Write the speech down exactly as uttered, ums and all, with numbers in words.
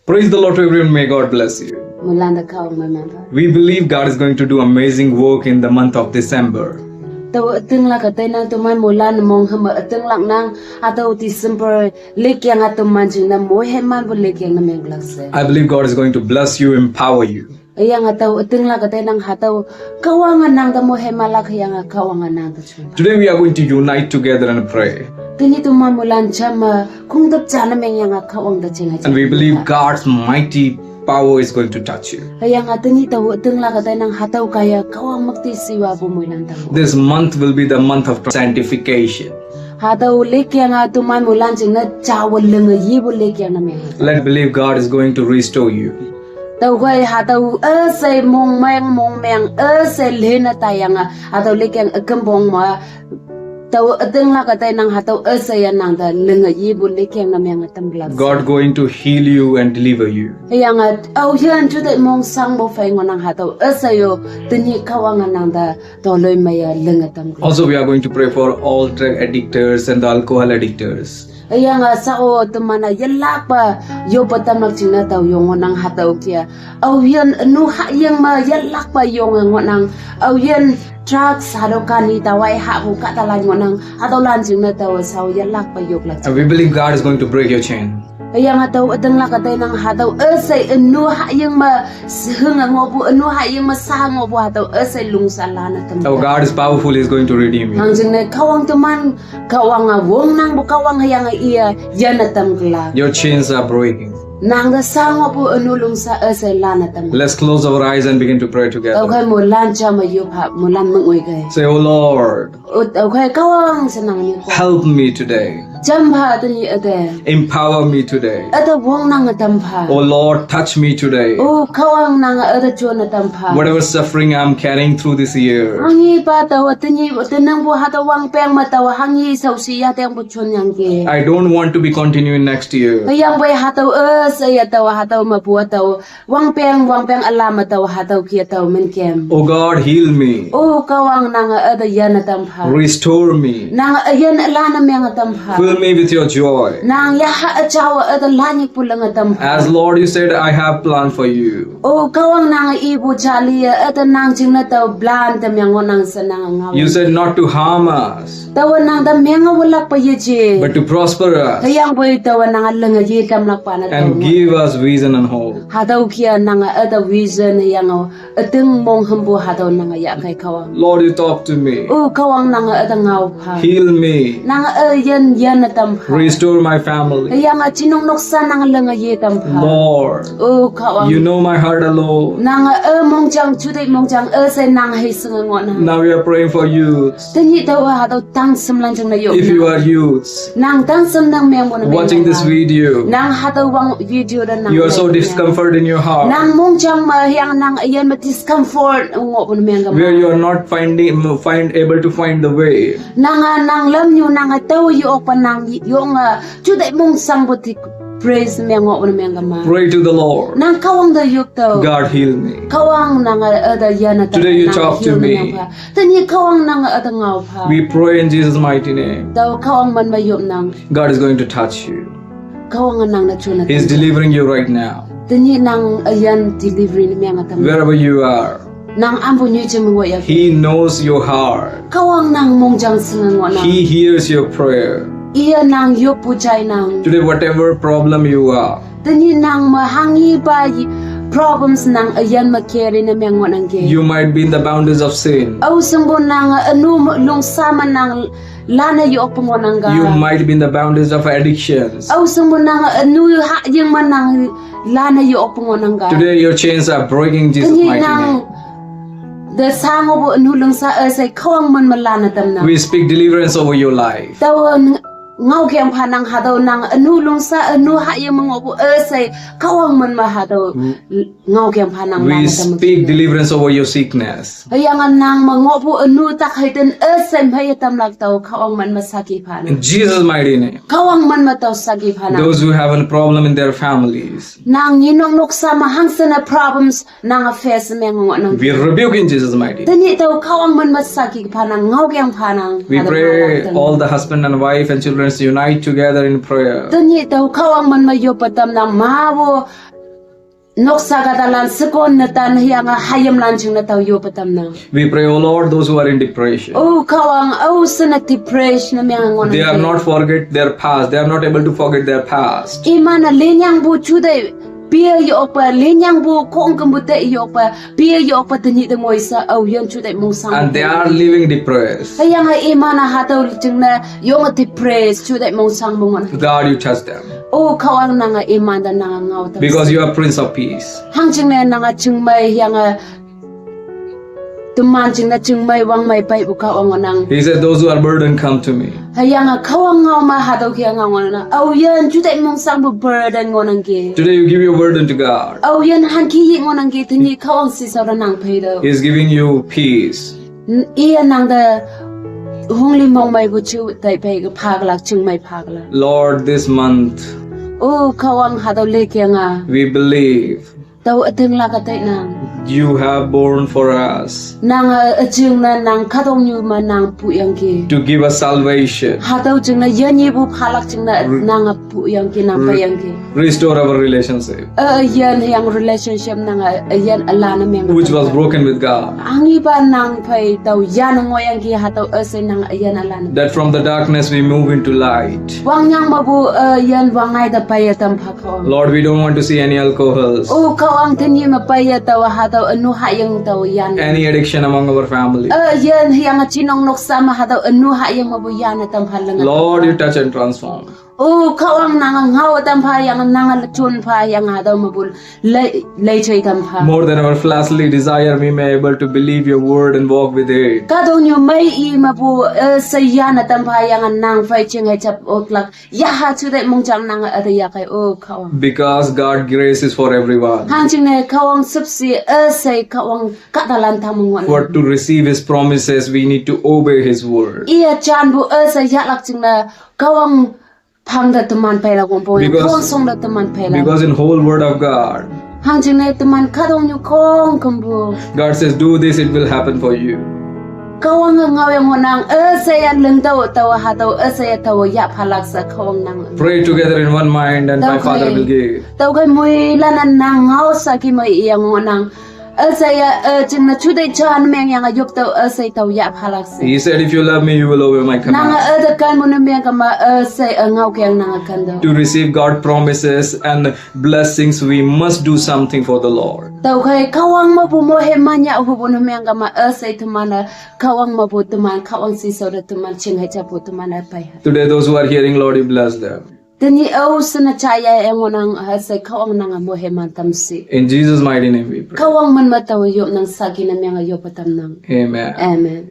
Praise the Lord to everyone. May God bless you. Mulan da Kahwang mai man pha. We believe God is going to do amazing work in the month of December. Tau ating la ka tai nang tu man mulan mong hama ating lak nang atau December lek yang atau man jing na moi he man bu lek yang na meng lak se. I believe God is going to bless you, empower you. Yang atau ating la ka tai nang hatau Kahwang nang da moi he malak yang Kahwang nang da chun. Today we are going to unite together and pray. Tini tu man mulan chama kung da chana meng yang Kahwang da ching. And we believe God's mighty power is going to touch you. Yang atini tau ating la ka tai nang hatau kaya Kahwang makti siwa bu mulan tau. This month will be the month of sanctification. Hatau lek yang atu man mulan jing na chawa lenga yi bu lek yang na meng. Let believe God is going to restore you. Tau kai hatau asai mong meng mong meng asai lena tayanga hatau lek yang akam bong ma. Tau ating la ka tai nang hatau asai ya nang da lenga yi bu lek yang na meng tam bla. God going to heal you and deliver you. Yang au hian chu de mong sang bo fai ngo nang hatau asai yo tini Kahwang nang da toloi maya lenga tam bla. Also, we are going to pray for all drug addictors and the alcohol addictors. Yang a sa o tu mana yalak pa yo pa tam lak ching na tau yong nang hatau kia. Au hian anu ha yang ma yalak pa yong ngo nang. Au hian drugs hatau kani tawai ha bu ka ta lan ngo nang. Hatau lan ching na tau sau yalak pa yok lak. And we believe God is going to break your chain. Yang atau ating la ka tai nang hatau asai anu ha yang ma seheng ngo bu anu ha yang ma sa ngo bu hatau asai lung sa lana tam. Oh, God is powerful, He's going to redeem you. Hang jing na Kahwang tu man Kahwang a wong nang bu Kahwang yang a iya yana tam kla. Your chains are breaking. Nang da sa ngo bu anu lung sa asai lana tam. Let's close our eyes and begin to pray together. Tau kai mulan chama yo pha mulan mengoi kai. Say, "Oh Lord, Ut au khai Kahwang sa nang ni. Help me today. Cham pha tini ate. Empower me today. Ata wong nang tam pha. Oh Lord, touch me today. O Kahwang nang ata chon tam pha. Whatever suffering I'm carrying through this year, Hangi pa tau tini tenang bu hatau wang peng ma tau hangi sau si ya teng bu chon yang ke. I don't want to be continuing next year. Yang bai hatau asai ya tau hatau ma bu tau Wang peng, wang peng alam atau hatau kia tau men kem. Oh God, heal me. O Kahwang nang a ada yana tam pha. Restore me. Nang a yan alana meng a tam pha. Fill me with your joy. Nang ya ha a chawa ada lani pulang a tam pha. As Lord, you said, "I have plan for you." O Kahwang nang a ibu chali a ada nang ching na tau plan te meng nang sa nang a ngau. You said not to harm us. Tawa nang da meng a walak pa ye je. But to prosper us. Yang boi tawa nang a leng a ye tam lak pa na tau. And give us vision and hope. Hatau kia nang a ada vision yang a ating mong hambu hatau nang a ya kai Kahwang. Lord, you talk to me. O Kahwang nang a ada ngau pha. Heal me. Nang a yan yan a tam pha. Restore my family. Yang a chinong noksa nang a leng a ye tam pha. Lord, O Kahwang. You know my heart alone. Nang a mong chang chudai mong chang a sai nang hei seng a ngon. Now we are praying for youth. Tani tau a hatau tang sem lan chang na yok. If you are youths, nang tang sem nang meng mo na meng watching this video, nang hatau wang video da nang you are so discomfort in your heart. Nang mong chang ma yang nang yan ma discomfort ngo pun meng ga ma. Where you are not finding, find, able to find the way. Nang a nang lam nyu nang a tau yok pa nang yong a chudai mong sang bu tik. Praise meng ngo pun meng ga ma. Pray to the Lord. Nang Kahwang da yok tau. God, heal me. Kahwang nang a ada yana ta. Today you talk to me. Tani Kahwang nang a ada ngau pha. We pray in Jesus' mighty name. Tau Kahwang man ma yop nang. God is going to touch you. Kahwang nang na chuna. He's delivering you right now. Tani nang a yan delivery ni meng a tam. Wherever you are. Nang ambu nyu chem ngo ya. He knows your heart. Kahwang nang mong chang seng ngo nang. He hears your prayer. Iya nang yop pu chai nang. Today, whatever problem you are, Tani nang ma hangi pa yi problems nang a yan ma carry na meng ngo nang ke. You might be in the boundaries of sin. Au seng bu nang a anu lung sa ma nang lana yok pa ngo nang ga. You might be in the boundaries of addictions. Au seng bu nang a anu ha ying ma nang lana yok pa ngo nang ga. Today your chains are breaking, Jesus' mighty name. Tani nang da sa ngo bu anu lung sa a sai Kahwang man ma lana tam nang. We speak deliverance over your life. Tau Ngau kiang pha nang hatau nang anu lung sa anu ha ye ma ngo bu a sai Kahwang man ma hatau. Ngau kiang pha nang. We speak deliverance over your sickness. Yang a nang ma ngo bu anu tak hai ten a sai ma ye tam lak tau Kahwang man ma saki pha nang. In Jesus' mighty name. Kahwang man ma tau saki pha nang. Those who have a problem in their families. Nang ni nok nok sa ma hang sana problems Nang a face meng ngo nang. We rebuke in Jesus' mighty name. Tani tau Kahwang man ma saki pha nang ngau kiang pha nang. We pray all the husband and wife and children Let's unite together in prayer. Tenyih tao Kahwang men me yopa tamnang ma wo noksa katalan sekon netan hüyange hayimlan jingne tao yopa tamnang. We pray, oh Lord, those who are in depression. Oh Kahwang, ao shene depression ne meng ngohnang. They are not forget their past. They are not able to forget their past. Iman-e linyangpu juteih pie yokpe, linyangpu khongkümpu te yokpe, pie yokpe tenyih te ngoi she aoyin juteih mongshang. And they are living depressed. Hüyange iman-e hatüo jingne yonge depressed juteih mongshangpu ngohnang. God, you touch them. Oh Kahwang, nange iman te nange ngao tam. Because you are Prince of Peace. Hangjingne nange chingmei hüyange teman jingne chingmei wangmei peipu Kahwang ngohnang. He said, those who are burdened, come to me. Hüyange Kahwang ngao me hatüo ke ngao ngohnang. Aoyin juteih mongshangpu burden ngohnangki. Today you give your burden to God. Aoyin hanki yi ngohnangki, tenyih Kahwang shishao te nang pheitüoh. He is giving you peace. N-, iye nangte hongli mongmeipu juteih phei phaklak, chingmei phaklak. Lord, this month, oh Kahwang, hatüo lekeng-a we believe tao ütinglak-e tainang. You have born for us. Nange üjingne nang kahtoknyu me nang puyangki. To give us salvation. Hatüo jingne yinyepu phalak jingne nange puyangki, nang peiyangki. Restore our relationship. Üyin hüyange relationship nange üyin ülan ne meng. Which was broken with God. Hanghipa nang phei tao yan ngohyangki, hatüo üshei nang üyin ülan. That from the darkness we move into light. Wangyang mepu üyin wangngai te peiye tam pha Kahwang. Lord, we don't want to see any alcohols. Oh Kahwang, tenyih me peiye tao hatüo ünu hahying tao yan. Any addiction among our family. Üyin hüyange jinong noksa me hatüo ünu hahying mepu yan-e tam pha leng. Lord, you touch and transform. Oh Kahwang, nange ngao tam pha, hüyange nange jon pha, hüyange hatüo mepu lei, leijei tam pha. More than our fleshly desire, we may able to believe your word and walk with it. Kahtoknyu mei i mepu üshei yan-e tam pha, hüyange nang phei jing hei jap oklak. Yaha juteih mongjang nange üte yahkei, oh Kahwang. Because God grace is for everyone. Hangjingne Kahwang shüpshe üshei Kahwang kahtalan tangme ngohnang. For to receive his promises, we need to obey his word. Iye janpu üshei yahlak jingne Kahwang phang te teman peilak wongpong. Because Kahwang shong te teman peilak. Because in whole word of God, hangjingne teman kahtoknyu khongkümpu God says, do this, it will happen for you. Kahwange ngaoyang ngohnang, üsheiye lingtüoh, tao hatüo üsheiye tao yah phalak she Kahwang nang. Pray together in one mind and my Father will give. Tüokhei moilan-e nang ngao saki mei iyang ngohnang. Üsheiye, eh, jingne juteih jan mengyange yoptüoh üshei tao yah phalak she. He said, if you love me, you will obey my command. Nange üte kenpu ne mengkema, üshei, eh, ngaokeng nange kentüoh. To receive God promises and blessings, we must do something for the Lord. Tüokhei Kahwang mepu moheman yahhupu ne mengkema üshei teman-e Kahwang mepu teman, Kahwang shishao te teman ching hei japu teman-e pei. Today, those who are hearing, Lord, you bless them. Tenyih ao shene jaiye ngohnang, üshei Kahwang nange moheman tam shi. In Jesus' mighty name we pray. Kahwang men me tao yopnang, saki ne menge yoppe tamnang. Amen. Amen.